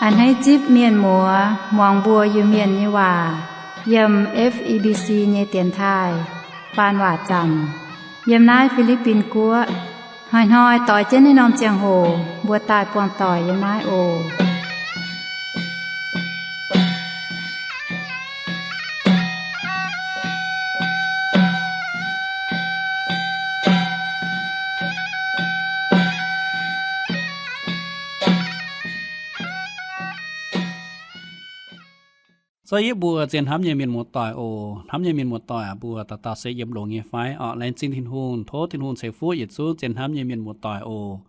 A'hneiv zipv mienh muoz muangx mbuo Iu-Mienh nyei waac yiem F E B C nyei dienx taaih faan waac zanc yiem naaiv Fi^li^bin Guoqv. Hnoi-hnoi doix jienv naaiv norm ziangh hoc mbuo daaih buangh doic yiem naaiv oc. Zorqv yie mbuo zien hnamv nyei mienh muoz-doic oc. Hnamv nyei mienh muoz-doic aac, mbuo dauh dauh se yiem longx nyei fai? Orqc, laengz zingh Tin-Hungh, tov Tin-Hungh ceix fuqv yietc zungv zien hnamv nyei mienh muoz-doic oc.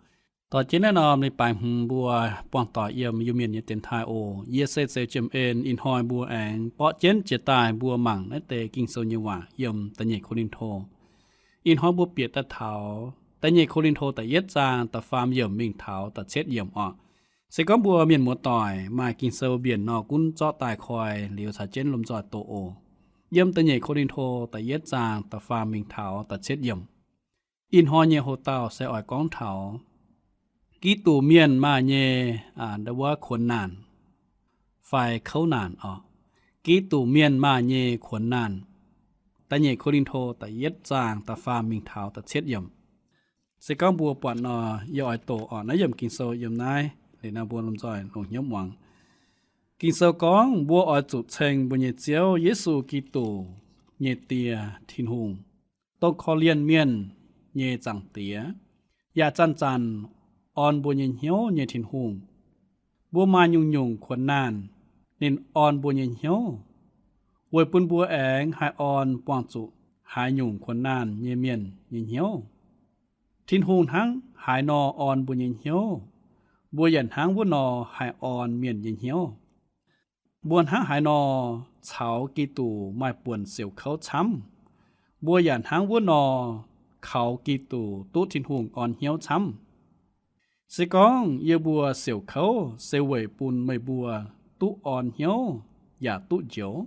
Doix jienv naaiv norm leiz-baaix hmz mbuo buangh doic yiem Iu-Mienh nyei dienx taaih oc. Yie se Zeux Jiem En. Ih hnoi mbuo aengx borqv jienv jiex daaih mbuo mangc naaiv deix Ging-Sou nyei waac yiem da'nyeic Ko^lin^to. Ih hnoi mbuo bieqc daaih taux da'nyeic Ko^lin^to da'yietv zaang da'faam yiemc mingh taux da'cietv yiemc orqc. Se gorngv mbuo mienh muoz-doic maaih Ging-Sou mbienc nor, gunv zorqv daaih koi liuz caux jienv lomh nzoih doqc oc. Yiem da'nyeic Ko^lin^to da'yietv zaang da'faam mingh taux da'cietv yiemc. Ih hnoi nyei hoc-dauh se oix gorngv taux Giduc mienh maaih nyei, aa, ndau wuov kuonx naanc fai kouv naanc orqc. Giduc mienh maaih nyei kuonx naanc. Da'nyeic Ko^lin^to da'yietv zaang da'faam mingh taux da'cietv yiemc. Se gorngv mbuo buatc nor, yie oix doqc orqc. Naaiv yiemc Ging-Sou yiem naaiv. Liuz nor mbuo lomh nzoih longc hnyouv muangx. Ging-Sou gorngv, mbuo oix zuqc ceng mbuo nyei Ziouv Yesu Giduc nyei Die, Tin-Hungh, dongh korv-lienh mienh nyei Zaangc Diex, yaac zanc-zanc orn mbuo nyei hnyouv nyei Tin-Hungh. Mbuo maaih nyungc-nyungc kuonx naanh, ninh orn mbuo nyei hnyouv, weic bun mbuo aengx haih orn buangh zuqc haaix nyungc kuonx naanh nyei mienh nyei hnyouv. Tin-Hungh hnangv haaix nor orn mbuo nyei hnyouv, mbuo yaac hnangv wuov nor haih orn mienh nyei hnyouv. Mbuo hnangv haaix nor caux Giduc maaih buonc siouc kouv camv, mbuo yaac hnangv wuov nor kaux Giduc duqv Tin-Hungh orn hnyouv camv. Se gorngv yie mbuo siouc kouv se weic bun meih mbuo duqv orn hnyouv yaac duqv njoux.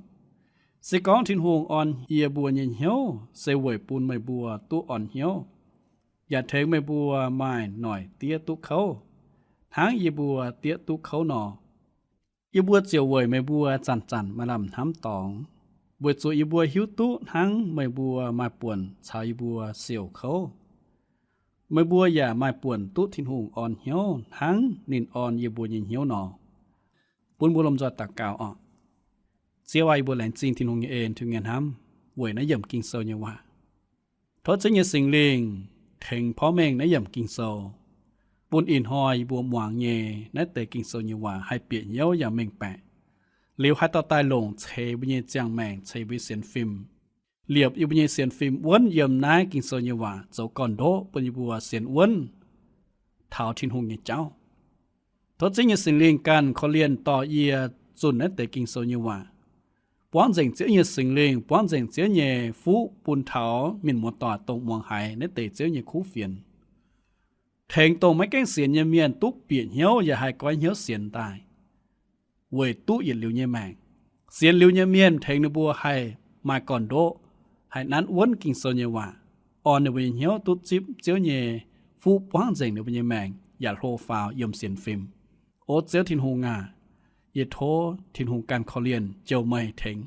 Se gorngv Tin-Hungh orn yie mbuo nyei hnyouv se weic bun meih mbuo duqv orn hnyouv, yaac tengx meih mbuo maaih noic diev duqv kouv, hnangv yie mbuo diev duqv kouv nor. Yie mbuo ziouc weic meih mbuo zanc-zanc maaih lamh hnamv dorngx, weic zuqc yie mbuo hiuv duqv hnangv meih mbuo maaih buonc caux yie mbuo siouc kouv, meih mbuo yaac maaih buonc duqv Tin-Hungh orn hnyouv hnangv ninh orn yie mbuo nyei hnyouv nor. Bun mbuo lomh nzoih daux gaux orqc. Ziouv aac, yie mbuo laengz zingh Tin-Hungh nyei en, Tin-Hungh nyei hnamv weic naaiv yiemc Ging-Sou nyei waac. Tov Ziouv nyei Singx Lingh tengx porv mengh naaiv yiemc Ging-Sou, bun ih hnoi yie mbuo muangx nyei naaiv deix Ging-Sou nyei waac haih bieqc hnyouv yaac mengh baeqc, liuz haih dorh daaih longc ceix mbuo nyei ziangh maengc, ceix mbuo nyei sienx fim, liepc yie mbuo nyei sienx fim wuonv yiem naaiv Ging-Sou nyei waac zoux gorn-ndoqv bun yie mbuo sienx wuonv taux Tin-Hungh nyei jauv. Tov Ziouv nyei Singx Lingh ganh korv-lienh dorh yie zunh naaiv deix Ging-Sou nyei waac. Buangv nzengc Ziouv nyei Singx Lingh, buangv nzengc Ziouv nyei fuqv bun taux mienh muoz-doic dongh muangx haiz naaiv deix Ziouv nyei kuv fienx. Tengx dongh maiv gaengh sienx nyei mienh duqv bieqc hnyouv yaac haih goiv hnyouv sienx daaih, weic duqv yietc liuz nyei maengc. Sienx liuz nyei mienh tengx ninh mbuo haih maaih gorn-ndoqv, haih nanv wuonv Ging-Sou nyei waac, orn ninh mbuo nyei hnyouv duqv zipv Ziouv nyei fuqv buangv nzengc ninh mbuo nyei maengc yaac hlo faaux yiem sienx fim. O Ziouv Tin-Hungh aac, yie tov Tin-Hungh ganh korv-lienh jouh meih tengx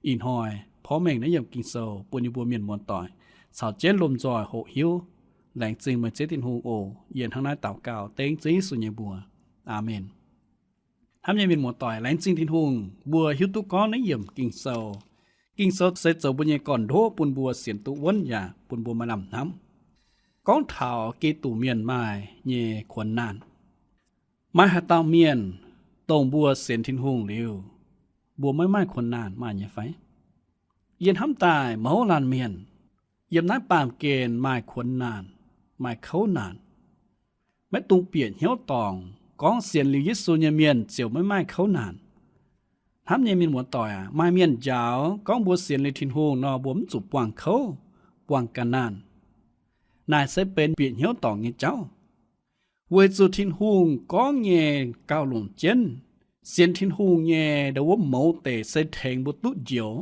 ih hnoi porv mengh naaiv yiemc Ging-Sou bun yie mbuo mienh muoz-doic caux jienv lomh nzoih hoqc hiuv. Laengz zingh meih Ziouv Tin-Hungh oc. Yie hnangv naaiv daux gaux dengv Ziouv Yesu nyei mbuox. Aamen. Hnamv nyei mienh muoz-doic, laengz zingh Tin-Hungh mbuo hiuv duqv gorngv naaiv yiemc Ging-Sou. Ging-Sou se zoux mbuo nyei gorn-ndoqv bun mbuo sienx duqv wuonv yaac bun mbuo maaih lamh hnamv. Gorngv taux Giduc mienh maaih nyei kuonx naanh. Maaih haaix dauh mienh dongh mbuo sienx Tin-Hungh liuz, mbuo maiv maaih kuonx naanh maaih nyei fai? Yie hnamv daaih mouz laanh mienh yiem naaiv baamh gen maaih kuonx naanh, maaih kouv naanc. Maiv dungx bieqc hnyouv dorngc gorngv sienx liuz Yesu nyei mienh ziouc maiv maaih kouv naanc. Hnamv nyei mienh muoz-doic aac, maaih mienh njaaux gorngv mbuo sienx liuz Tin-Hungh nor mbuo mv zuqc buangh kouv, buangh ga'naanh. Naaic se benx bieqc hnyouv dorngc nyei jauv. Weic zuqc Tin-Hungh gorngv nyei gauh longc jienv. Sienx Tin-Hungh nyei ndau wuov mouz deic se tengx mbuo duqv njoux,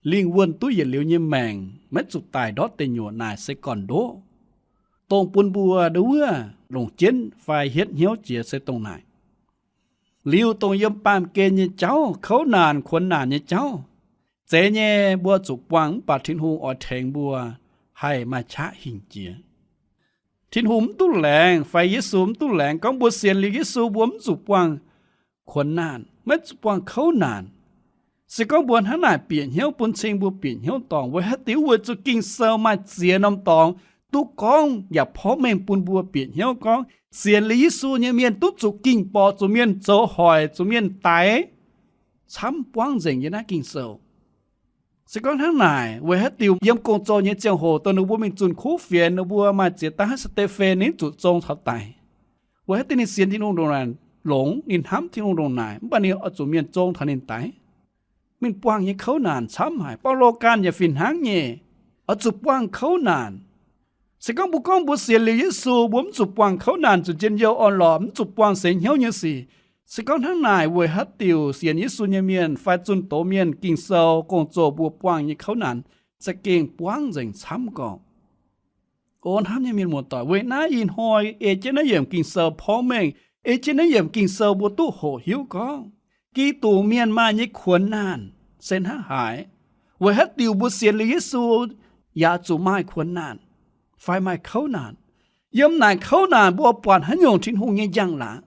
lingh wuonh duqv yietc liuz nyei maengc, maiv zuqc daic ndortv deic nyuoqc. Naaic se gorn-ndoqv, dongh bun mbuo ndau wuov longc jienv fai hietv hnyouv jiex se dongh naaic. Liuz dongh yiem baamh gen nyei jauv, kouv naanc kuonx naanc nyei jauv, zeiz nyei mbuo zuqc buangh, mv baac Tin-Hungh oix tengx mbuo haih maaih qaqv hingh jiex. Tin-Hungh mv duqv laengz fai Yesu mv duqv laengz gorngv mbuo sienx liuz Yesu mbuo mv zuqc buangh kuonx naanc, maiv zuqc buangh kouv naanc. Se gorngv mbuo hnangv naaic bieqc hnyouv bun cing mbuo bieqc hnyouv dorngc, weic haaix diuc? Weic zuqc Ging-Sou maaih ziex norm dorngx duqv gorngv yaac porv mengh bun mbuo bieqc hnyouv gorngv sienx liuz Yesu nyei mienh duqv zuqc ging-borqc, zuqc mienh zoux hoic, zuqc mienh daix, camv buangv nzengc yiem naaiv Ging-Sou. Se gorngv hnangv naaic, weic haaix diuc yiem gong-zoh nyei ziangh hoc dongh ninh mbuo mingh zunh kuv fienx, ninh mbuo maaih ziex dauh hnangv Saa^te^fen, ninh zuqc zong taux daix? Weic haaix diuc? Ninh sienx Tin-Hungh ndongc naaic longx, ninh hnamv Tin-Hungh ndongc naaic, mv baac ninh oix zuqc mienh zong taux ninh daix. Ninh buangh nyei kouv naanc camv haic. Baulo ganh yaac fih hnangv nyei, oix zuqc buangh kouv naanc. Se gorngv mbuo gorngv mbuo sienx liuz Yesu, mbuo mv zuqc buangh kouv naanc, zuqc njien-youh orn-lorqc, mv zuqc buangh seix hnyouv nyei sic. Se gorngv hnangv naaic, weic haaix diuc sienx Yesu nyei mienh fai zunh doz mienh, Ging-Sou, gong-zoh mbuo buangh nyei kouv naanc za'gengh buangv nzengc camv gorqv? O hnamv nyei mienh muoz-doic, weic naaiv ih hnoi ei jienv naaiv yiemc Ging-Sou porv mengh, ei jienv naaiv yiemc Ging-Sou mbuo duqv hoqc hiuv gorngv Giduc mienh maaih nyei kuonx naanc se hnangv haaix. Weic haaix diuc mbuo sienx liuz Yesu yaac zuqc maaih kuonx naanc fai maaih kouv naanc? Yiem naaic kouv naanc mbuo buatc haaix nyungc Tin-Hungh nyei njang-laangc?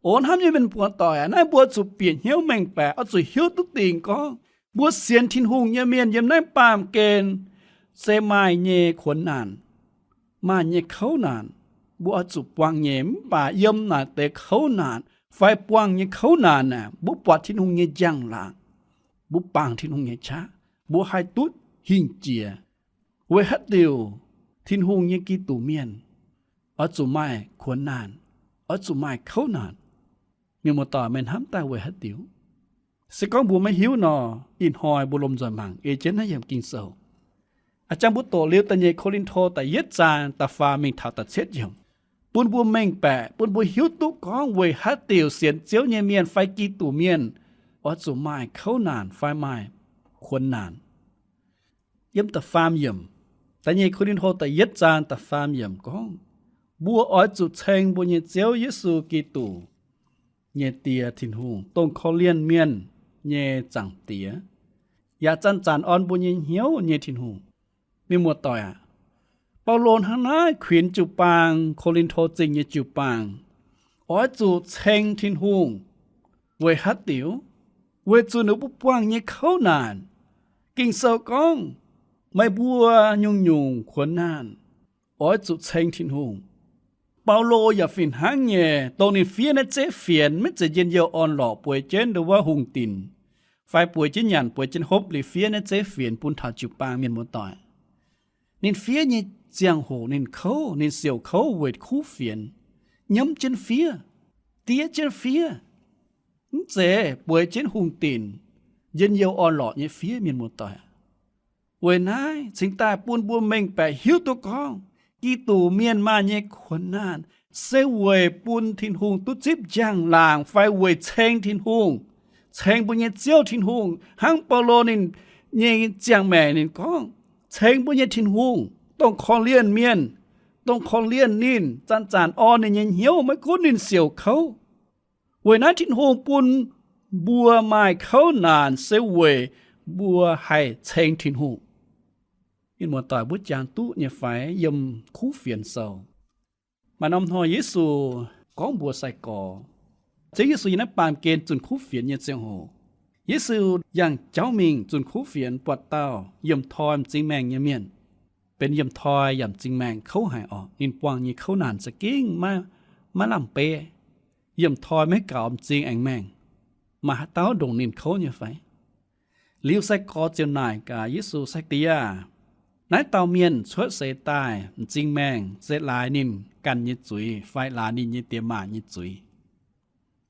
O hnamv nyei mienh muoz-doic aac, naaiv mbuo zuqc bieqc hnyouv mengh baeqc, oix zuqc hiuv duqv dingc gorngv mbuo sienx Tin-Hungh nyei mienh yiem naaiv baamh gen se maaih nyei kuonx naanc, maaih nyei kouv naanc, mbuo oix zuqc buangh nyei. Mv baac yiem naaic deix kouv naanc fai buangh nyei kouv naanc aeqv, mbuo buatc Tin-Hungh nyei njang-laangc, mbuo bangc Tin-Hungh nyei qaqv, mbuo haih duqv hingh jiex. Weic haaix diuc Tin-Hungh nyei Giduc mienh oix zuqc maaih kuonx naanc, oix zuqc maaih kouv naanc? Mienh muoz-doic, meih hnamv daaih weic haaix diuc? Se gorngv mbuo maiv hiuv nor, ih hnoi mbuo lomh nzoih mangc ei jienv naaiv yiemc Ging-Sou. A'jang mbuo doqc liuz da'nyeic Ko^lin^to da'yietv zaang da'faam mingh taux da'cietv yiemc, bun mbuo mengh baeqc, bun mbuo hiuv duqv gorngv weic haaix diuc sienx Ziouv nyei mienh fai Giduc mienh oix zuqc maaih kouv naanc fai maaih kuonx naanc. Yiem da'faam yiemc, da'nyeic Ko^lin^to da'yietv zaang da'faam yiemc gorngv, mbuo oix zuqc ceng mbuo nyei Ziouv Yesu Giduc nyei Die Tin-Hungh, dongh korv-lienh mienh nyei Zaangc Diex, yaac zanc-zanc orn mbuo nyei hnyouv nyei Tin-Hungh. Mienh muoz-doic aac, Baulo hnangv naaiv kuinx jiu-baang, Ko^lin^to Zingh nyei jiu-baang, oix zuqc ceng Tin-Hungh. Weic haaix diuc? Weic zuqc ninh mbuo buangh nyei kouv naanc. Ging-Sou gorngv, meih mbuo nyungc-nyungc kuonx naanc oix zuqc ceng Tin-Hungh. Baulo yaac fih hnangv nyei, dongh ninh fiev naaiv zeiv fienx, maiv zeiz njien-youh orn-lorqc bueix jienv nduov wuov hungh dinc, fai bueix jienv nyanc bueix jienv hopv liuz fiev naaiv zeiv fienx bun taux jiu-baang, mienh muoz-doic. Ninh fiev nyei ziangh hoc ninh kouv, ninh siouc kouv weic kuv fienx, nyiemv jienv fiev, diev jienv fiev, mv zeiz bueix jienv hungh dinc, njien-youh orn-lorqc nyei fiev, mienh muoz-doic. Weic naaiv cingx daaih bun mbuo mengh baeqc hiuv duqv gorngv Giduc mienh maaih nyei kuonx naanc se weic bun Tin-Hungh duqv zipv njang-laangc fai weic ceng Tin-Hungh, ceng mbuo nyei Ziouv Tin-Hungh. Hnangv Baulo ninh nyei ziangh maengc ninh gorngv, ceng mbuo nyei Tin-Hungh, dongh korv-lienh mienh, dongh korv-lienh ninh, zanc-zanc orn ninh nyei hnyouv, maiv gunv ninh siouc kouv. Weic naaiv Tin-Hungh bun mbuo maaih kouv naanc se weic mbuo haih ceng Tin-Hungh. Mienh muoz-doic, mbuo jangx duqv nyei fai? Yiem Kuv Fienx Sou, maaih norm hnoi Yesu gorngv mbuox sai-gorx, Ziouv Yesu yiem naaiv baamh gen zunh kuv fienx nyei ziangh hoc, Yesu yangh jauv mingh zunh kuv fienx, buatc dauh yiemh toi m'zing maengh nyei mienh. Benx yiemh toi yaac m'zing maengh kouv haic orqc. Ninh buangh nyei kouv naanc za'gengh maiv, maiv lamh beiv. Yiemh toi maiv gaux, m'zing aengx maengh. Maaih haaix dauh ndongc ninh kouv nyei fai? Liuz sai-gorx ziouc naaic gaax Yesu, Sai-Diex aah! Naaiv dauh mienh cuotv seix daaih m'zing maengh se laaix ninh ganh nyei zuiz fai laaix ninh nyei diex maac nyei zuiz?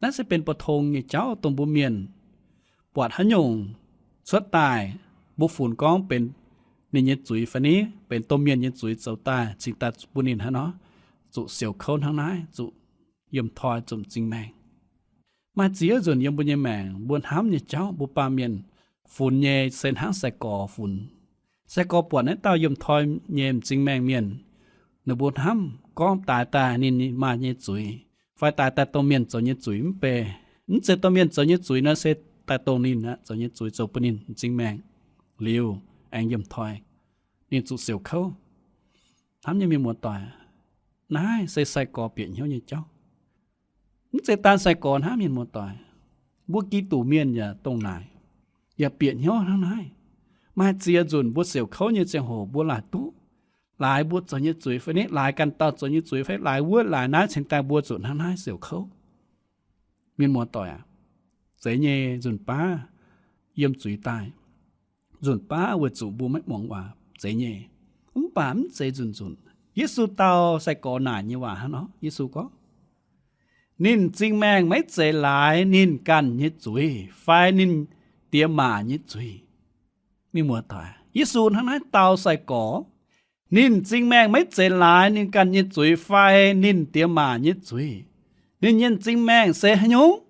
Naaiv se benx mbu'tong nyei jauv dongh mbuo mienh buatc haaix nyungc cuotv daaih, mbuo funx gorngv benx ninh nyei zuiz fai ni, benx domh mienh nyei zuiz zoux daaih cingx daaih bun ninh hnangv nor zuqc siouc kouv hnangv naaiv, zuqc yiemh toi, zuqc m'zing maengh. Maaih ziex nzunc yiem mbuo nyei maengc mbuo hnamv nyei jauv mbuo baamh mienh funx nyei se hnangv sai-gorx funx. Sai-gorx buatc naaiv dauh yiemh toi nyei m'zing maengh mienh, ninh mbuo hnamv gorngv daaix daaih ninh maaih nyei zuiz, fai daaix daaih domh mienh zoux nyei zuiz mv bei. Mv zeiz domh mienh zoux nyei zuiz nor se daaih dongh ninh aqv, zoux nyei zuiz zoux bun ninh m'zing maengh liuz aengx yiem toi, ninh zuqc siouc kouv. Hnamv nyei mienh muoz-doic, naaiv se sai-gorx bieqc hnyouv nyei jauv. Mv zeiz daan sai-gorx hnangv, mienh muoz-doic, mbuo Giduc mienh yaac dongh naaic, yaac bieqc hnyouv hnangv naaiv. Maaih ziex nzunc mbuo siouc kouv nyei ziangh hoc mbuo laaic duqv, laaix mbuo zoux nyei zuiz fai, laaix ganh dauh zoux nyei zuiz fai, laaix wuov laaix naaiv cingx daaih mbuo zuqc hnangv naaiv siouc kouv. Mienh muoz-doic aac, zeiz nyei nzunc baav yiem zuiz daaih, nzunc baav weic zuqc mbuo maiv muangx waac zeiz nyei. Mv baac mv zeiz nzunc-nzunc. Yesu dau sai-gorx naaic nyei waac hnangv nor, Yesu gorngv, ninh m'zing maengh maiv zeiz laaix ninh ganh nyei zuiz fai ninh diex maac nyei zuiz. Mienh muoz-doic, Yesu hnangv naaiv dau sai-gorx, ninh m'zing maengh maiv zeiz laaix ninh ganh nyei zuiz fai ninh diex maac nyei zuiz. Ninh nyei m'zing maengh se haaix nyungc?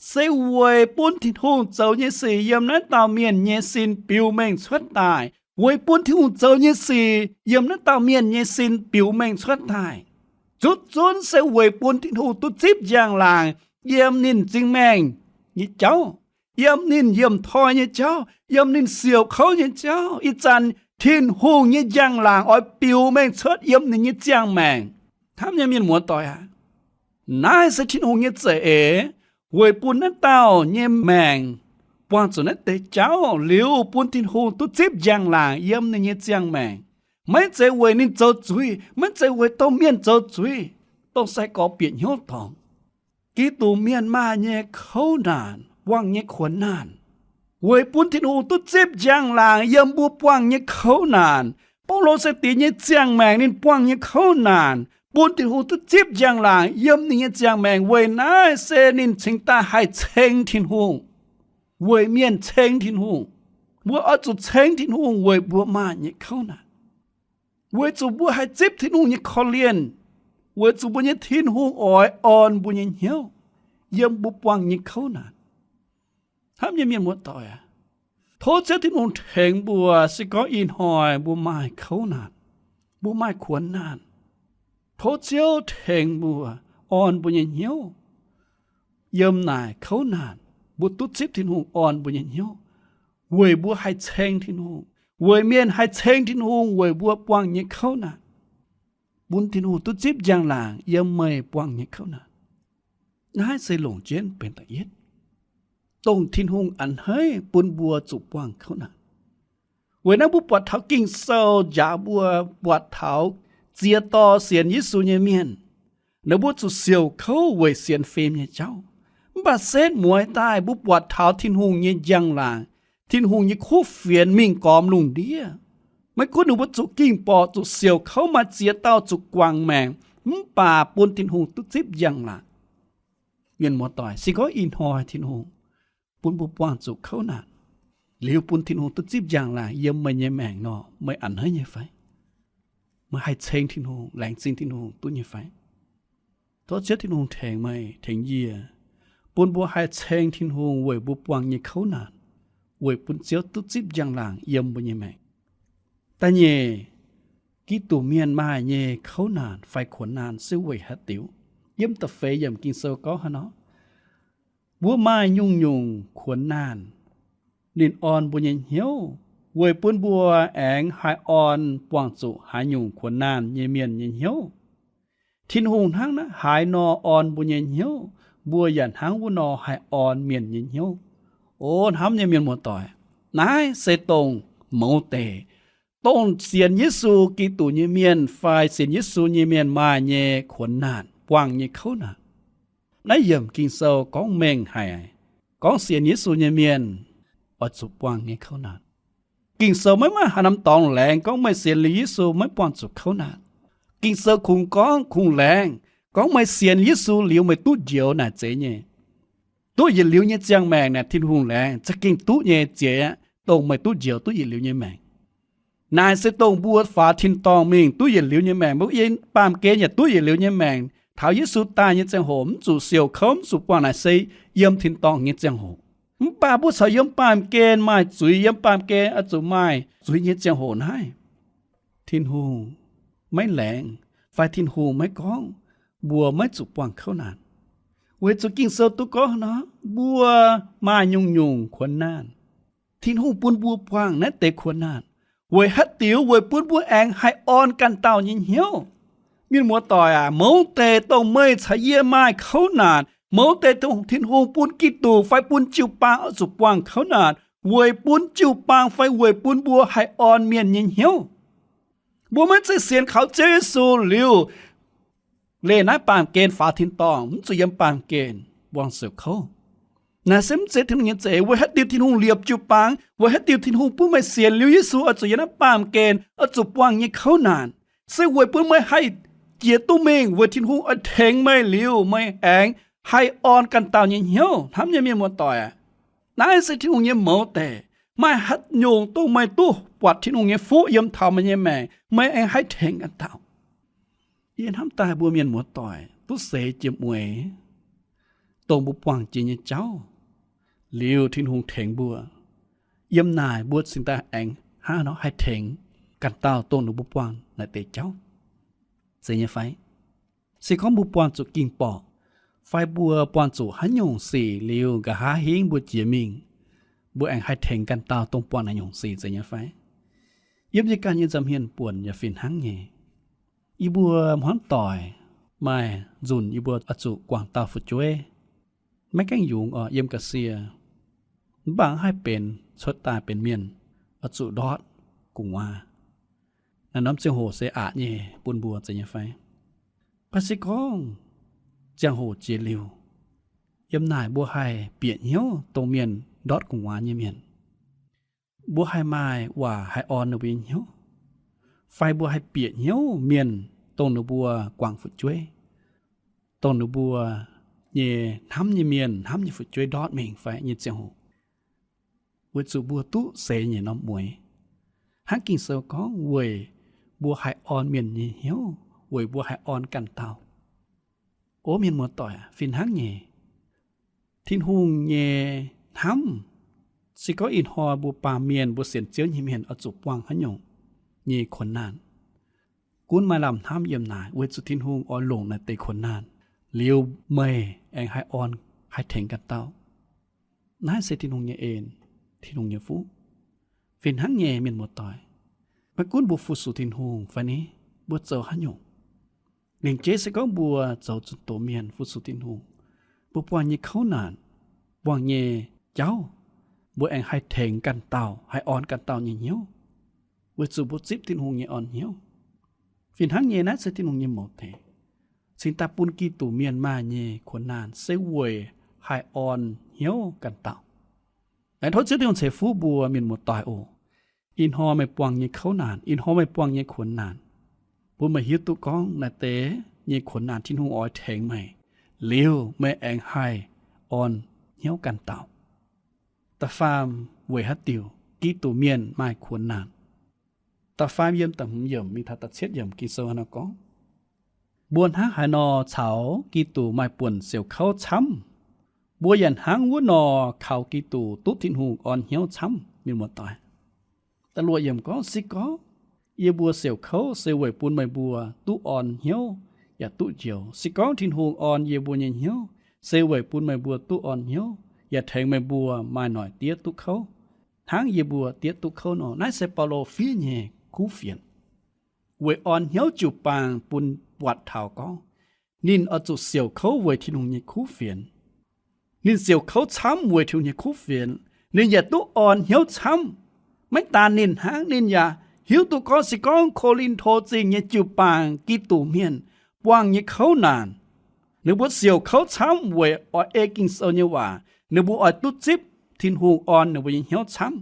Se weic bun Tin-Hungh zoux nyei sic yiem naaiv dauh mienh nyei sin biux mengh cuotv daaih. Weic bun Tin-Hungh zoux nyei sic yiem naaiv dauh mienh nyei sin biux mengh cuotv daaih, zuqc zunv se weic bun Tin-Hungh duqv zipv njang-laangc yiem ninh m'zing maengh nyei jauv, yiem ninh yiemh toi nyei jauv, yiem ninh siouc kouv nyei jauv. Ih zanc Tin-Hungh nyei njang-laangc oix biux mengh cuotv yiem ninh nyei ziangh maengc. Hnamv nyei mienh muoz-doic aac, naaiv se Tin-Hungh nyei za'eix weic bun naaiv dauh nyei maengc buangh zuqc naaiv deix jauv liuz bun Tin-Hungh duqv zipv njang-laangc yiem ninh nyei ziangh maengc. Maiv zeiz weic ninh zoux zuiz, maiv zeiz weic domh mienh zoux zuiz, dongh sai-gorx bieqc hnyouv dorngc. Giduc mienh maaih nyei kouv naanc, buangh nyei kuonx naanc, weic bun Tin-Hungh duqv zipv njang-laangc yiem mbuo buangh nyei kouv naanc. Baulo sai-diex nyei ziangh maengc ninh buangh nyei kouv naanc bun Tin-Hungh duqv zipv njang-laangc yiem ninh nyei ziangh maengc. Weic naaiv se ninh cingx daaih haih ceng Tin-Hungh. Weic mienh ceng Tin-Hungh, mbuo oix zuqc ceng Tin-Hungh weic mbuo maaih nyei kouv naanc, weic zuqc mbuo haih zipv Tin-Hungh nyei korv-lienh, weic zuqc mbuo nyei Tin-Hungh oix orn mbuo nyei hnyouv yiem mbuo buangh nyei kouv naanc. Hnamv nyei mienh muoz-doic aac, tov Ziouv Tin-Hungh tengx mbuo. Se gorngv ih hnoi mbuo maaih kouv naanc, mbuo maaih kuonx naanc, tov Ziouv tengx mbuo, orn mbuo nyei hnyouv yiem naaic kouv naanc. Mbuo duqv zipv Tin-Hungh orn mbuo nyei hnyouv weic mbuo haih ceng Tin-Hungh, weic mienh haih ceng Tin-Hungh weic mbuo buangh nyei kouv naanc. Bun Tin-Hungh duqv zipv njang-laangc yiem meih buangh nyei kouv naanc. Naaiv se longc jienv benx da'yietv, dongh Tin-Hungh a'hneiv bun mbuo zuqc buangh kouv naanc. Weic naaiv mbuo buatc taux Ging-Sou njaaux mbuo buatc taux ziex dorh sienx Yesu nyei mienh, ninh mbuo zuqc siouc kouv weic sienx fim nyei jauv. Mv baac setv mueiz daaih mbuo buatc taux Tin-Hungh nyei njang-laangc, Tin-Hungh nyei kuv fienx mingh gormx lungh ndiev. Maiv gunv ninh mbuo zuqc ging-borqc, zuqc siouc kouv, maaih ziex dauh zuqc guangc maengc, mv baac bun Tin-Hungh duqv zipv njang-laangc. Mienh muoz-doic, se gorngv ih hnoi Tin-Hungh bun mbuo buangh zuqc kouv naanc, liuz bun Tin-Hungh duqv zipv njang-laangc yiem meih nyei maengc nor, meih a'hneiv nyei fai? Meih haih ceng Tin-Hungh, laengz zingh Tin-Hungh duqv nyei fai? Tov Ziouv Tin-Hungh tengx meih, tengx yie, bun mbuo haih ceng Tin-Hungh weic mbuo buangh nyei kouv naanc, weic bun Ziouv duqv zipv njang-laangc yiem mbuo nyei maengc. Da'nyeic, Giduc mienh maaih nyei kouv naanc fai kuonx naanc se weic haaix diuc? Yiem da'feix yiemc Ging-Sou gorngv haaix nor? Mbuo maaih nyungc-nyungc kuonx naanc, ninh orn mbuo nyei hnyouv, weic bun mbuo aengx haih orn buangh zuqc haaix nyungc kuonx naanc nyei mienh nyei hnyouv. Tin-Hungh hnangv naaiv haaix nor orn mbuo nyei hnyouv, mbuo yaac hnangv wuov nor haih orn mienh nyei hnyouv. O hnamv nyei mienh muoz-doic, naaiv se dongh mouz deic, dongh sienx Yesu Giduc nyei mienh fai sienx Yesu nyei mienh maaih nyei kuonx naanc, buangh nyei kouv naanc. Naaiv yiemc Ging-Sou gorngv mengh haic, gorngv sienx Yesu nyei mienh oix zuqc buangh nyei kouv naanc. Ging-Sou maiv maaih haaix norm dorngx laengz gorngv meih sienx liuz Yesu maiv buangh zuqc kouv naanc. Ging-Sou kungx gorngv kungx laengz gorngv meih sienx Yesu liuz meih duqv njoux naaic zeiz nyei. Duqv yietc liuz nyei ziangh maengc naaic Tin-Hungh laengz za'gengh duqv nyei ziex, dongh meih duqv njoux duqv yietc liuz nyei maengc. Naaic se dongh mbuo faaux tin-dorngh mingh duqv yietc liuz nyei maengc. Mbuo yiem baamh gen yaac duqv yietc liuz nyei maengc. Taux Yesu daaih nyei ziangh hoc mv zuqc siouc kouv, mv zuqc buangh naaic se yiem tin-dorngh nyei ziangh hoc. Mv baac mbuo corc yiem baamh gen maaih zuiz, yiem baamh gen oix zuqc maaih zuiz nyei ziangh hoc naaiv, Tin-Hungh maiv laengz fai Tin-Hungh maiv gorngv mbuo maiv zuqc buangh kouv naanc. Weic zuqc Ging-Sou duqv gorngv nor, mbuo maaih nyungc-nyungc kuonx naanh. Tin-Hungh bun mbuo buangh naaiv deix kuonx naanh weic haaix diuc? Weic bun mbuo aengx haih orn ganh dauh nyei hnyouv. Mienh muoz-doic aac, mouz deix dongh meih caux yie maaih kouv naanc, mouz deix dongh Tin-Hungh bun Giduc fai bun jiu-baang oix zuqc buangh kouv naanc weic bun jiu-baang fai weic bun mbuo haih orn mienh nyei hnyouv. Mbuo maiv zeiz sienx kaux Ziouv Yesu liuz, leih naaiv baamh gen faaux tin-dorngh, mv zuqc yiem baamh gen buangh siouc kouv. Naaiv se mv zeiz Tin-Hungh nyei za'eix. Weic haaix diuc Tin-Hungh liepc jiu-baang? Weic haaix diuc Tin-Hungh bun meih sienx liuz Yesu oix zuqc yiem naaiv baamh gen oix zuqc buangh nyei kouv naanc? Se weic bun meih haih jiex duqv mingh, weic Tin-Hungh oix tengx meih liuz, meih aengx haih orn ganh dauh nyei hnyouv. Hnamv nyei mienh muoz-doic aac, naaiv se Tin-Hungh nyei mouz deix. Maaih haaix nyungc dongh meih duqv buatc Tin-Hungh nyei fuqv yiem taux meih nyei maengc, meih aengx haih tengx ganh dauh? Yie hnamv daaih mbuo mienh muoz-doic duqv seix jiex mueiz dongh mbuo buangh jiex nyei jauv, liuz Tin-Hungh tengx mbuo. Yiem naaic mbuo cingx daaih aengx hnangv nor haih tengx ganh dauh dongh ninh mbuo buangh naaic deix jauv, zeiz nyei fai? Se gorngv mbuo buangh zuqc ging-borqc, fai mbuo buangh zuqc haaix nyungc sic liuz nqa'haav hingv mbuo jiex mingh, mbuo aengx haih tengx ganh dauh dongh buangh naaiv nyungc sic, zeiz nyei fai? Yiem yie ganh nyei nza'hmien buonc yaac fih hnangv nyei. Yie mbuo hmuangv doic maaih nzunc yie mbuo oix zuqc guangc dauh fu'jueiv. Maiv gaengh yungz oc, yiem ga'sie, mv baac haih benx cuotv daaih benx mienh, oix zuqc ndortv gu'nguaaz. Naaiv norm ziangh hoc se aqc nyei bun mbuo, zeiz nyei fai? Mv baac se gorngv ziangh hoc jiex liuz, yiem naaic mbuo haih bieqc hnyouv dongh mienh ndortv gu'nguaaz nyei mienh, mbuo haih maaih waac haih orn ninh mbuo nyei hnyouv, fai mbuo haih bieqc hnyouv mienh dongh ninh mbuo guangc fu'jueiv, dongh ninh mbuo nyei hnamv nyei mienh, hnamv nyei fu'jueiv ndortv mingh fai nyei ziangh hoc, weic zuqc mbuo duqv seix nyei norm mueix. Hnangv Ging-Sou gorngv, weic mbuo haih orn mienh nyei hnyouv, weic mbuo haih orn ganh dauh. O mienh muoz-doic, fih hnangv nyei. Tin-Hungh nyei hnamv, se gorngv ih hnoi mbuo baamh mienh, mbuo sienx Ziouv nyei mienh oix zuqc buangh haaix nyungc nyei kuonx naanh, gunv maaih lamh hnamv yiem naaic, weic zuqc Tin-Hungh oix longc naaiv deix kuonx naanh liuz, meih aengx haih orn, haih tengx ganh dauh. Naaiv se Tin-Hungh nyei en, Tin-Hungh nyei fuqv. Fih hnangv nyei, mienh muoz-doic, maiv gunv mbuo fu-sux Tin-Hungh fai ni, mbuo zoux haaix nyungc, lingc jeiv se gorngv mbuo zoux zunh doz mienh fu-sux Tin-Hungh, mbuo buangh nyei kouv naanc, buangh nyei jauv, mbuo aengx haih tengx ganh dauh, haih orn ganh dauh nyei hnyouv, weic zuqc mbuo zipv Tin-Hungh nyei orn hnyouv. Fih hnangv nyei, naaiv se Tin-Hungh nyei mouz deix, cingx daaih bun Giduc mienh maaih nyei kuonx naanh se weic haih orn hnyouv ganh dauh. Aengx tov Ziouv Tin-Hungh ceix fuqv mbuo mienh muoz-doic oc. Ih hnoi meih buangh nyei kouv naanc, ih hnoi meih buangh nyei kuonx naanc, bun meih hiuv duqv gorngv naaiv deix nyei kuonx naanc Tin-Hungh oix tengx meih, liuz meih aengx haih orn hnyouv ganh dauh. Da'faam, weic haaix diuc Giduc mienh maaih kuonx naanc? Da'faam yiem da'hmz yiemc mingh taux da'cietv yiemc Ging-Sou hnangv naaiv gorngv, mbuo hnangv haaix nor caux Giduc maaih buonc siouc kouv camv, mbuo yaac hnangv wuov nor kaux Giduc duqv Tin-Hungh orn hnyouv camv. Mienh muoz-doic, da'luoqc yiemc gorngv, se gorngv yie mbuo siouc kouv se weic bun meih mbuo duqv orn hnyouv yaac duqv njoux. Se gorngv Tin-Hungh orn yie mbuo nyei hnyouv se weic bun meih mbuo duqv orn hnyouv yaac tengx meih mbuo maaih noic diev duqv kouv, hnangv yie mbuo diev duqv kouv nor. Naaiv se Baulo fiev nyei kuv fienx weic orn hnyouv jiu-baang bun buatc taux gorngv ninh oix zuqc siouc kouv weic Tin-Hungh nyei kuv fienx. Ninh siouc kouv camv weic Tin-Hungh nyei kuv fienx, ninh yaac duqv orn hnyouv camv. Maiv daan ninh hnangv, ninh yaac hiuv duqv gorngv se gorngv Ko^lin^to Zingh nyei jiu-baang Giduc mienh buangh nyei kouv naanc, ninh mbuo siouc kouv camv weic oix ei Ging-Sou nyei waac, ninh mbuo oix duqv zipv Tin-Hungh orn ninh mbuo nyei hnyouv camv.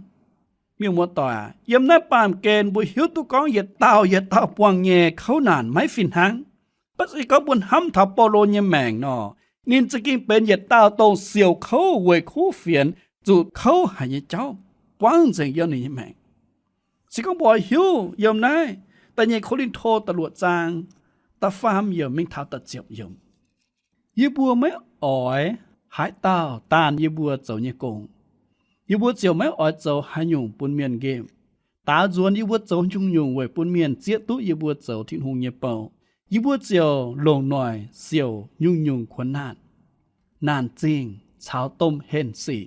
Mienh muoz-doic aac, yiem naaiv baamh gen mbuo hiuv duqv gorngv yietc dauh yietc dauh buangh nyei kouv naanc maiv fih hnangv. Mv baac se gorngv mbuo hnamv taux Baulo nyei maengc nor, ninh za'gengh benx yietc dauh dongh siouc kouv weic kuv fienx, zuqc kouv haic nyei jauv buangv nzengc yiem ninh nyei maengc. Se gorngv mbuo oix hiuv yiem naaiv da'nyeic Ko^lin^to da'luoqc zaang da'faam yiemc mingh taux da'ziepc yiemc, yie mbuo maiv oix haaix dauh daanh yie mbuo zoux nyei gong. Yie mbuo ziouc maiv oix zoux haaix nyungc bun mienh nqemh. Daaux nzuonx yie mbuo zoux nyungc-nyungc weic bun mienh zieqv duqv yie mbuo zoux Tin-Hungh nyei bou. Yie mbuo ziouc longc noic siouc nyungc-nyungc kuonx naanc. naanc zingh caux domh henh sic.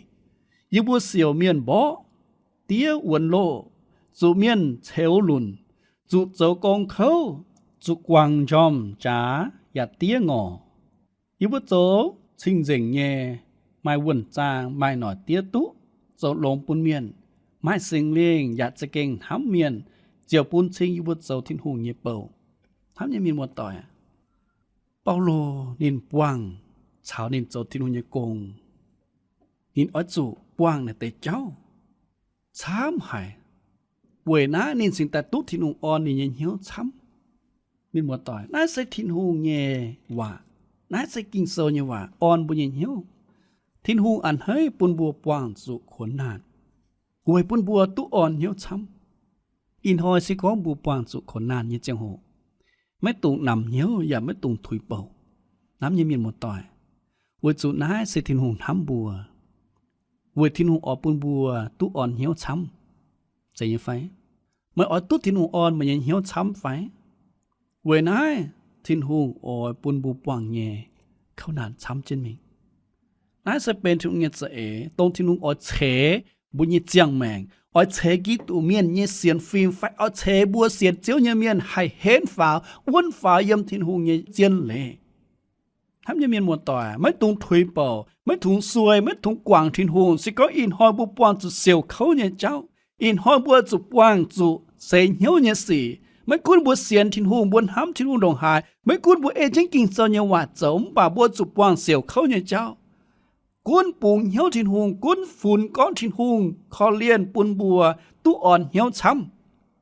Yie mbuo siouc mienh mborqv, diev wuonx loh, zuqc mienh ceux lunc, zuqc zoux gong kouv, zuqc guangc njormh jaax yaac diev ngorc. Yie mbuo zoux cing-nzengc nyei, maaih wuonh zaang, maaih noic diev duqv, zoux longx bun mienh, maaih Singx Lingh yaac za'gengh hnamv mienh, ziouc bun cing yie mbuo zoux Tin-Hungh nyei bou. Hnamv nyei mienh muoz-doic, Baulo ninh buangh caux ninh zoux Tin-Hungh nyei gong, ninh oix zuqc buangh naaiv deix jauv camv haic. Weic naaiv ninh cingx daaih duqv Tin-Hungh orn ninh nyei hnyouv camv. Mienh muoz-doic, naaiv se Tin-Hungh nyei waac. Naaiv se Ging-Sou nyei waac orn mbuo nyei hnyouv. Tin-Hungh a'hneiv bun mbuo buangh zuqc kuonx naanh, weic bun mbuo duqv orn hnyouv camv. Ih hnoi se gorngv mbuo buangh zuqc kuonx naanh nyei ziangh hoc, maiv dungx namx hnyouv yaac maiv dungx tuix bouc. Hnamv nyei mienh muoz-doic, weic zuqc naaiv se Tin-Hungh hnamv mbuo, weic Tin-Hungh oix bun mbuo duqv orn hnyouv camv. Zeiz nyei fai? Meih oix duqv Tin-Hungh orn meih nyei hnyouv camv fai? Weic naaiv Tin-Hungh oix bun mbuo buangh nyei kouv naanc camv jienv mingh. Naaiv se benx Tin-Hungh nyei za'eix, dongh Tin-Hungh oix ceix mbuo nyei ziangh maengc, oix ceix Giduc mienh nyei sienx fim, fai oix ceix mbuo sienx Ziouv nyei mienh haih henv faaux, wuonv faaux yiem Tin-Hungh nyei zien leiz. Hnamv nyei mienh muoz-doic, maiv dungx tuix bouc, maiv dungx suei, maiv dungx guangc Tin-Hungh. Se gorngv ih hnoi mbuo buangh zuqc siouc kouv nyei jauv, ih hnoi mbuo zuqc buangh zuqc seix hnyouv nyei sic, maiv gunv mbuo sienx Tin-Hungh, mbuo hnamv Tin-Hungh ndongc haaix, maiv gunv mbuo ei jienv Ging-Sou nyei waac zoux, mv baac mbuo zuqc buangh siouc kouv nyei jauv. Gunv bungx hnyouv Tin-Hungh, gunv funx gorngv Tin-Hungh korv-lienh bun mbuo duqv orn hnyouv camv.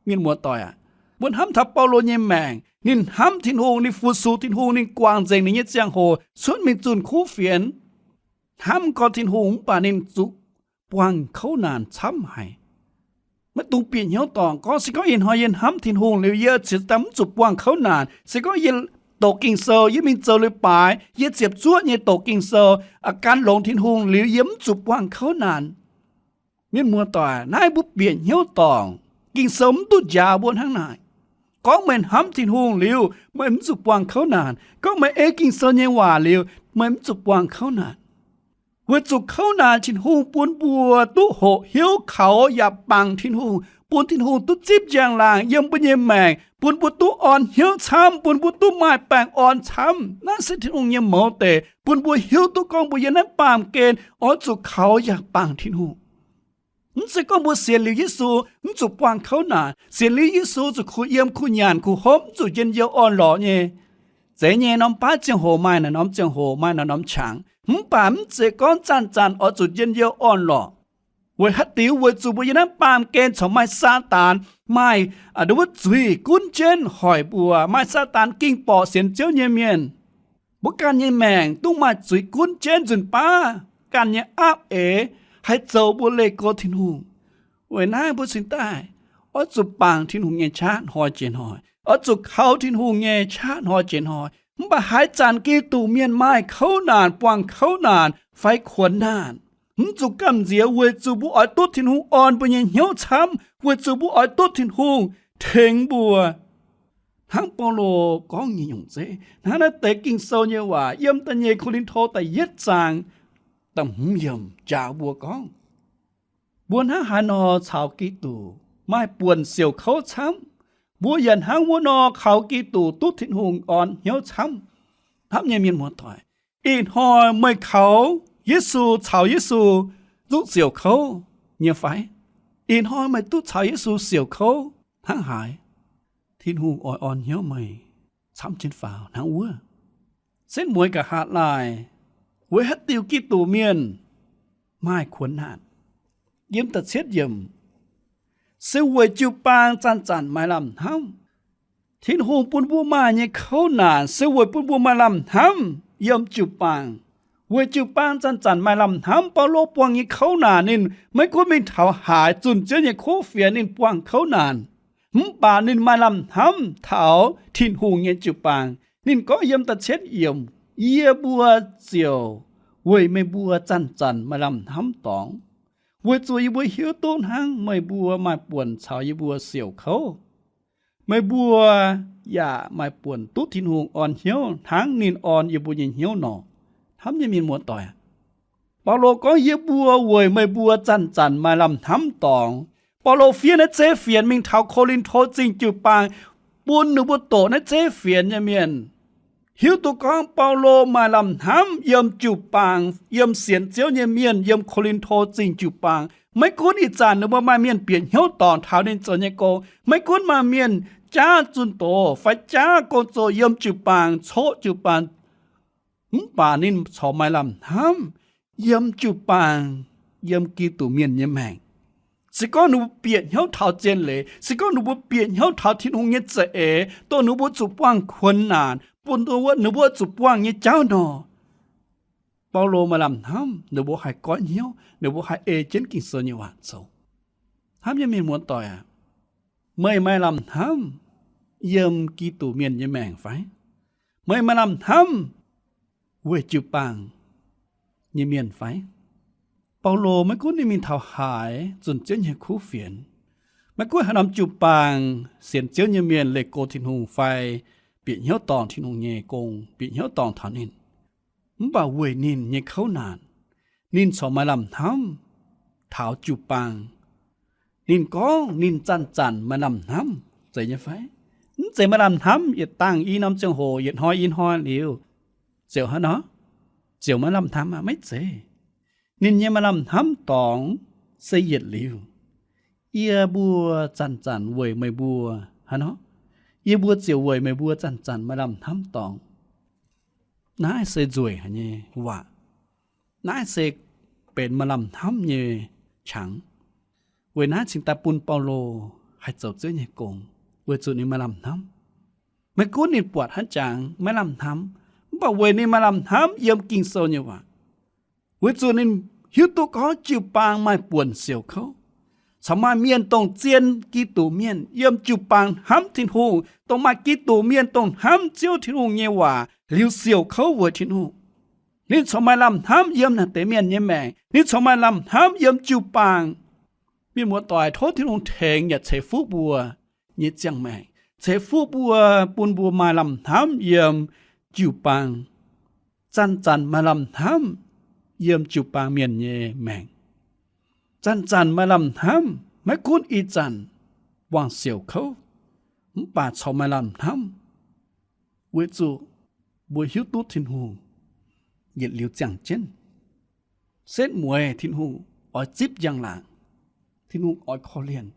Mienh muoz-doic aac, mbuo hnamv taux Baulo nyei maengc, ninh hnamv Tin-Hungh, ninh fu-sux Tin-Hungh, ninh guangc nzengc ninh nyei ziangh hoc cuotv mingh zunh kuv fienx, hnamv gorngv Tin-Hungh, mv baac ninh zuqc buangh kouv naanc camv haic. Maiv dungx bieqc hnyouv dorngc gorngv, se gorngv ih hnoi yie hnamv Tin-Hungh liuz, yie cingx daaih mv zuqc buangh kouv naanc. Se gorngv yie doqc Ging-Sou, yie mingh zoux leiz-baaix, yie ziepc zuoqv nyei doqc Ging-Sou, gan longx Tin-Hungh liuz, yie mv zuqc buangh kouv naanc. Mienh muoz-doic, naaiv mbuo bieqc hnyouv dorngc. Ging-Sou mv duqv njaaux mbuo hnangv naaic. Gorngv meih hnamv Tin-Hungh liuz, meih mv zuqc buangh kouv naanc. Gorngv meih ei Ging-Sou nyei waac liuz, meih mv zuqc buangh kouv naanc. Weic zuqc kouv naanc Tin-Hungh bun mbuo duqv hoqc hiuv kaux yaac bangc Tin-Hungh, bun Tin-Hungh duqv zipv njang-laangc yiem mbuo nyei maengc, bun mbuo duqv orn hnyouv camv, bun mbuo duqv maaih baengh orn camv. Naaiv se Tin-Hungh nyei mouz deix, bun mbuo hiuv duqv gorngv mbuo yiem naaiv baamh gen oix zuqc kaux yaac bangc Tin-Hungh. Mv zeiz gorngv mbuo sienx liuz Yesu mv zuqc buangh kouv naanc, sienx liuz Yesu zuqc kuh yiem, kuh nyanc, kuh hopv, mv zuqc njien-youh orn-lorqc nyei. Zeiz nyei, norm baav ziangh hoc maaih naaiv norm ziangh hoc, maaih naaiv norm qangx, mv baac mv zeiz gorngv zanc-zanc oix zuqc njien-youh orn-lorqc. Weic haaix diuc? Weic zuqc mbuo yiem naaiv baamh gen corc maaih Saadaan, maaih wuov zuiz gunv jienv hoic mbuo, maaih Saadaan ging-borqc sienx Ziouv nyei mienh. Mbuo ganh nyei maengc duqv maaih zuiz gunv jienv nzunc baav ganh nyei aapv eix haih zoux mbuo leih go Tin-Hungh. Weic naaiv mbuo cingx daaih oix zuqc bangc Tin-Hungh nyei qaqv hnoi jiex hnoi, oix zuqc kaux Tin-Hungh nyei qaqv hnoi jiex hnoi. Mv baac haaix zanc Giduc mienh maaih kouv naanc, buangh kouv naanc fai kuonx naanc, mv zuqc gamh nziex weic zuqc mbuo oix duqv Tin-Hungh orn mbuo nyei hnyouv camv, weic zuqc mbuo oix duqv Tin-Hungh tengx mbuo. Hnangv Baulo gorngv nyei nyungc zeiv, hnangv naaiv deix Ging-Sou nyei waac yiem da'nyeic Ko^lin^to da'yietv zaang da'hmz yiemc njaaux mbuo gorngv, mbuo hnangv haaix nor caux Giduc maaih buonc siouc kouv camv, mbuo yaac hnangv wuov nor kaux Giduc duqv Tin-Hungh orn hnyouv camv. Hnamv nyei mienh muoz-doic, ih hnoi meih kaux Yesu, caux Yesu duqv siouc kouv nyei fai? Ih hnoi meih duqv caux Yesu siouc kouv hnangv haaix? Tin-Hungh oix orn hnyouv meih camv jienv faaux hnangv wuov? Setv mueiz nqa'haav laai, weic haaix diuc Giduc mienh maaih kuonx naanc? Yiem da'cietv yiemc, se weic jiu-baang zanc-zanc maaih lamh hnamv. Tin-Hungh bun mbuo maaih nyei kouv naanc se weic bun mbuo maaih lamh hnamv yiem jiu-baang. Weic jiu-baang zanc-zanc maaih lamh hnamv, Baulo buangh nyei kouv naanc ninh maiv gunv mingh taux haaix zunh Ziouv nyei kuv fienx ninh buangh kouv naanc, mv baac ninh maaih lamh hnamv taux Tin-Hungh nyei jiu-baang. Ninh gorngv yiem da'cietv yiemc, yie mbuo ziouc weic meih mbuo zanc-zanc maaih lamh hnamv dorngx, weic zuqc yie mbuo hiuv duqv hnangv meih mbuo maaih buonc caux yie mbuo siouc kouv, meih mbuo yaac maaih buonc duqv Tin-Hungh orn hnyouv hnangv ninh orn yie mbuo nyei hnyouv nor. Hnamv nyei mienh muoz-doic, Baulo gorngv, Yie mbuo weic meih mbuo zanc-zanc maaih lamh hnamv dorngx. Baulo fiev naaiv zeiv fienx mingh taux Ko^lin^to Zingh jiu-baang, bun ninh mbuo doqc naaiv zeiv fienx nyei mienh hiuv duqv gorngv Baulo maaih lamh hnamv yiem jiu-baang, yiem sienx Ziouv nyei mienh yiem Ko^lin^to Zingh jiu-baang. Maiv gunv ih zanc ninh mbuo maaih mienh bieqc hnyouv dorngc taux ninh zoux nyei gong, maiv gunv maaih mienh jaav zunh doz fai jaav gong-zoh yiem jiu-baang, coqv jiu-baang, mv baac ninh corc maaih lamh hnamv yiem jiu-baang, yiem Giduc Mienh nyei maengc. Se gorngv ninh mbuo bieqc hnyouv taux zien leiz, se gorngv ninh mbuo bieqc hnyouv taux Tin-Hungh nyei za'eix, dongh ninh mbuo zuqc buangh kuonx naanc, bun ninh mbuo zuqc buangh nyei jauv nor, Baulo maaih lamh hnamv ninh mbuo haih goiv hnyouv, ninh mbuo haih ei jienv Ging-Sou nyei waac zoux. Hnamv nyei mienh muoz-doic aac, meih maaih lamh hnamv yiem Giduc Mienh nyei maengc fai? Meih maaih lamh hnamv weic jiu-baang nyei mienh fai? Baulo maiv gunv ninh mingh taux haaix, zunh Ziouv nyei kuv fienx, maiv gunv haaix norm jiu-baang, sienx Ziouv nyei mienh leih go Tin-Hungh fai bieqc hnyouv dorngc Tin-Hungh nyei gong, bieqc hnyouv dorngc taux ninh, mv baac weic ninh nyei kouv naanc, ninh corc maaih lamh hnamv taux jiu-baang. Ninh gorngv ninh zanc-zanc maaih lamh hnamv, zeiz nyei fai? Mv zeiz maaih lamh hnamv yietc dangh i norm ziangh hoc, yietc hnoi i hnoi liuz, ziouc hnangv nor, ziouc maiv lamh hnamv aqv. Maiv zeiz. Ninh nyei maaih lamh hnamv dorngx se yietc liuz, Yie mbuo zanc-zanc weic meih mbuo, hnangv nor, yie mbuo ziouc weic meih mbuo zanc-zanc maaih lamh hnamv dorngx. Naaiv se nzueic haic nyei waac. Naaiv se benx maaih lamh hnamv nyei qangx. Weic naaiv cingx daaih bun Baulo haih zoux Ziouv nyei gong, weic zuqc ninh maaih lamh hnamv. Maiv gunv ninh buatc hnangv jangx maiv lamh hnamv, mv baac weic ninh maaih lamh hnamv yiem Ging-Sou nyei waac, weic zuqc ninh hiuv duqv gorngv jiu-baang maaih buonc siouc kouv. Corc maaih mienh dongh zien Giduc Mienh yiem jiu-baang hnamv Tin-Hungh, dongh maaih Giduc Mienh dongh hnamv Ziouv Tin-Hungh nyei waac liuz siouc kouv weic Tin-Hungh. Ninh corc maaih lamh hnamv yiem naaiv deix mienh nyei maengc. Ninh corc maaih lamh hnamv yiem jiu-baang. Mienh muoz-doic, tov Tin-Hungh tengx yaac ceix fuqv mbuo nyei ziangh maengc, ceix fuqv mbuo, bun mbuo maaih lamh hnamv yiem jiu-baang, zanc-zanc maaih lamh hnamv yiem jiu-baang mienh nyei maengc, zanc-zanc maaih lamh hnamv, maiv gunv ih zanc buangh siouc kouv, mv baac corc maaih lamh hnamv, weic zuqc mbuo hiuv duqv Tin-Hungh yietc liuz ziangh jienv. Setv mueiz Tin-Hungh oix zipv njang-laangc, Tin-Hungh oix korv-lienh.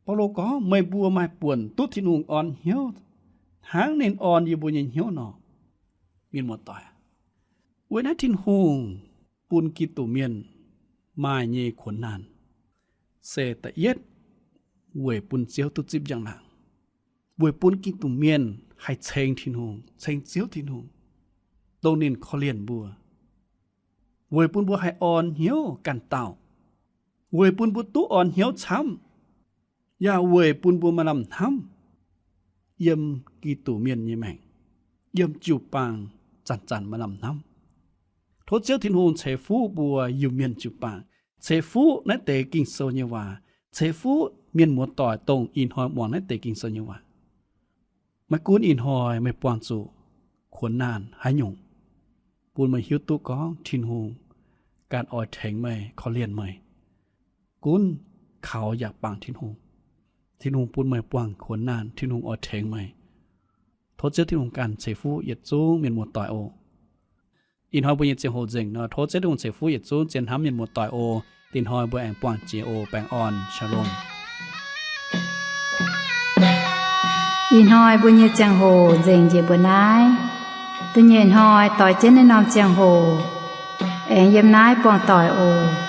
Baulo gorngv, meih mbuo maaih buonc duqv Tin-Hungh orn hnyouv hnangv ninh orn yie mbuo nyei hnyouv nor. Mienh muoz-doic, weic naaiv Tin-Hungh bun Giduc Mienh maaih nyei kuonx naanh se da'yietv weic bun Ziouv duqv zipv njang-laangc, weic bun Giduc Mienh haih ceng Tin-Hungh, ceng Ziouv Tin-Hungh, dongh ninh korv-lienh mbuo, weic bun mbuo haih orn hnyouv ganh dauh, weic bun mbuo duqv orn hnyouv camv, yaac weic bun mbuo maaih lamh hnamv yiem Giduc Mienh nyei maengc, yiem jiu-baang zanc-zanc maaih lamh hnamv. Tov Ziouv Tin-Hungh ceix fuqv mbuo Iu-Mienh jiu-baang, ceix fuqv naaiv deix Ging-Sou nyei waac, ceix fuqv mienh muoz-doic dongh ih hnoi muangx naaiv deix Ging-Sou nyei waac. Maiv gunv ih hnoi meih buangh zuqc kuonx naanh haaix nyungc, bun meih hiuv duqv gorngv Tin-Hungh ganh oix tengx meih, korv-lienh meih. Gunv kaux yaac bangc Tin-Hungh. Tin-Hungh bun meih buangh kuonx naanh, Tin-Hungh oix tengx meih. Tov Ziouv Tin-Hungh ganh ceix fuqv yietc zungv mienh muoz-doic oc. Ih hnoi mbuo nyei ziangh hoc nzengc nor, tov Ziouv Tin-Hungh ceix fuqv yietc zungv zien hnamv mienh muoz-doic oc. Ih hnoi mbuo aengx buangh jiex oc. Baengh orn, Shalom. Ih hnoi mbuo nyei ziangh hoc nzengc njiec mbuo naaiv. Da'nyeic hnoi doix jienv naaiv norm ziangh hoc aengx yiem naaiv buangh doic oc.